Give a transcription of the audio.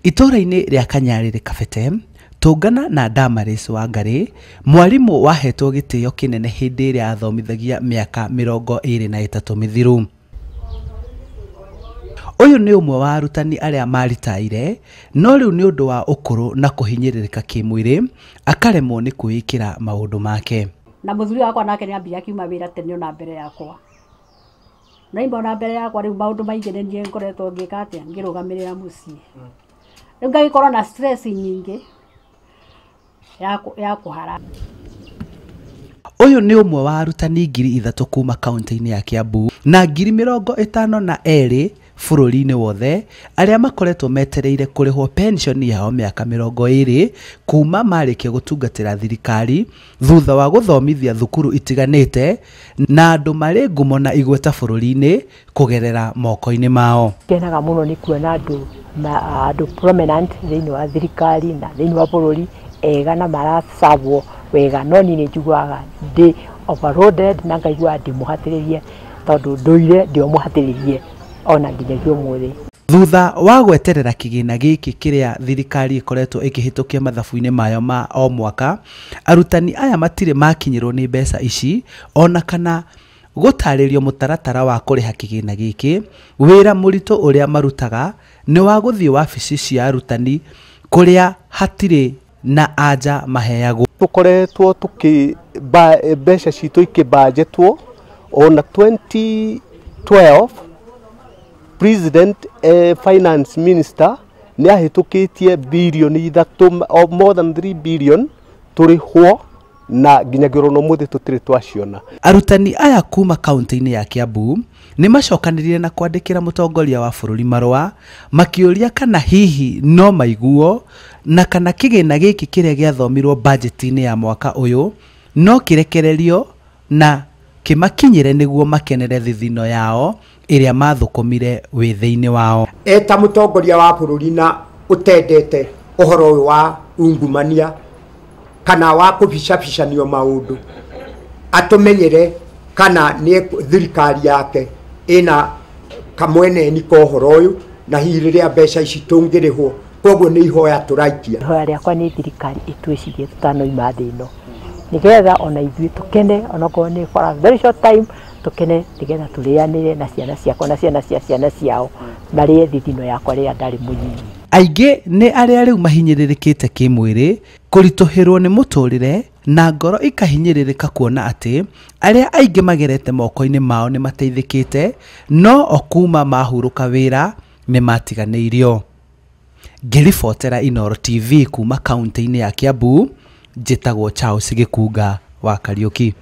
Itũũra-inĩ rĩa Kanyarĩrĩ Kabete, tũngana na Damaris Wangari, mwarimũ wahetwo gĩtĩo kĩnene hĩndĩ ĩrĩa athomithagia mĩaka 23 mĩthiru. Ũyũ nĩ ũmwe wa arutani arĩa maritaire, no rĩu nĩ ũndũ wa ũkũrũ na kũhinyĩrĩrĩka kĩmwĩrĩ, akaremwo nĩ kwĩĩkĩra maũndũ make. Na mũthuri wakwa nake nĩ ambia akiuma wĩra tene ona mbere yakwa. Na imba ona mbere yakwa rĩu maũndũ maingĩ nĩ niĩ ngoretwo ngĩka atĩa, ngĩrũgamĩrĩra mũciĩ. Rĩu ngagĩkorwo na stress nyingĩ ya kũhara. Ũyũ nĩ ũmwe wa arutani 3,000 kuma kaunti-inĩ ya Kiambu na 52,000 bũrũri-inĩ wothe arĩa makoretwo metereire kũrĩhwo pension yao mĩaka 20 kuma marĩkia gũtungatĩra thirikari thutha wa gũthomithia thukuru itiganĩte na andũ marĩ ngumo na igweta bũrũri-inĩ kũgerera moko-inĩ mao. Ngenaga mũno nĩ kuona andũ prominent thĩinĩ wa thirikari na thĩinĩ wa bũrũri ega na maracabwo wega, no niĩ nĩ njiguaga ndĩ overloaded na ngaigua ndĩ mũhatĩrĩrie tondũ ndũire ndĩ o mũhatĩrĩrie ona nginyagia ũmũthĩ. Thutha wa gweterera kĩgĩna gĩkĩ kĩrĩa thirikari ĩkoretwo ĩkĩhĩtũkia mathabu-inĩ mayo ma o mwaka, arutani aya matirĩ makinyĩrwo nĩ mbeca ici ona kana gũtarĩrio mũtaratara wa kũrĩha kĩgĩna gĩkĩ. Wĩra mũritũ ũrĩa marutaga nĩ wa gũthiĩ wabici cia arutani kũrĩa hatirĩ na anja maheagwo. Tũkoretwo tũkĩ mbeca citũ ikĩbanjetwo ona 2012 President Finance Minister nĩ ahĩtũkĩtie birioni 3 more than 3 billion tũrĩhwo na nginyagia ona ũmũthĩ tũtirĩ twaciona. Arutani aya kuma kaunti-inĩ ya Kiambu nĩ macokanĩrĩire na kwandĩkĩra mũtongoria wa bũrũri marũa makĩũria kana hihi no maiguo na kana kĩgĩna gĩkĩ kĩrĩa gĩathomirwo bajeti-inĩ ya mwaka ũyũ no kĩrekererio na kĩmakinyĩre nĩguo makenere thithino yao ĩrĩa mathũkũmire wĩthĩ-inĩ wao. Eta mũtongoria wa bũrũri na ũtendete ũhoro ũyũ wa ungumania kana wa kũbicabicanio maũndũ, atũmenyere kana nĩ thirikari yake ĩna kamweneni ka ũhoro ũyũ na hihi rĩrĩa mbeca ici tũngĩrĩhwo, koguo nĩ ihoya tũraikia. Ihoya rĩakwa nĩ thirikari ĩtwĩcirie tũtanoima thĩ ĩno nĩgetha ona ithuĩ tũkene, onokorwo nĩ for a very short time tũkene, nĩgetha tũrĩanĩre na ciana ciakwa na ciana cia ciana ciao marĩe thithino yakwa rĩrĩa ndarĩ mũnini. Aingĩ nĩ arĩa rĩu mahinyĩrĩrĩkĩte kĩmwĩrĩ, kũritũhĩrwo nĩ mũtũrĩre na ngoro ikahinyĩrĩrĩka kuona atĩ arĩa aingĩ magerete moko-inĩ mao nĩ mateithĩkĩte, no o kuma mahurũka wĩra nĩ matiganĩirio. Ngĩribotera Inooro TV kuma kaunti-inĩ ya Kiambu, njĩtagwo Charles Gĩkunga wa Kariũki.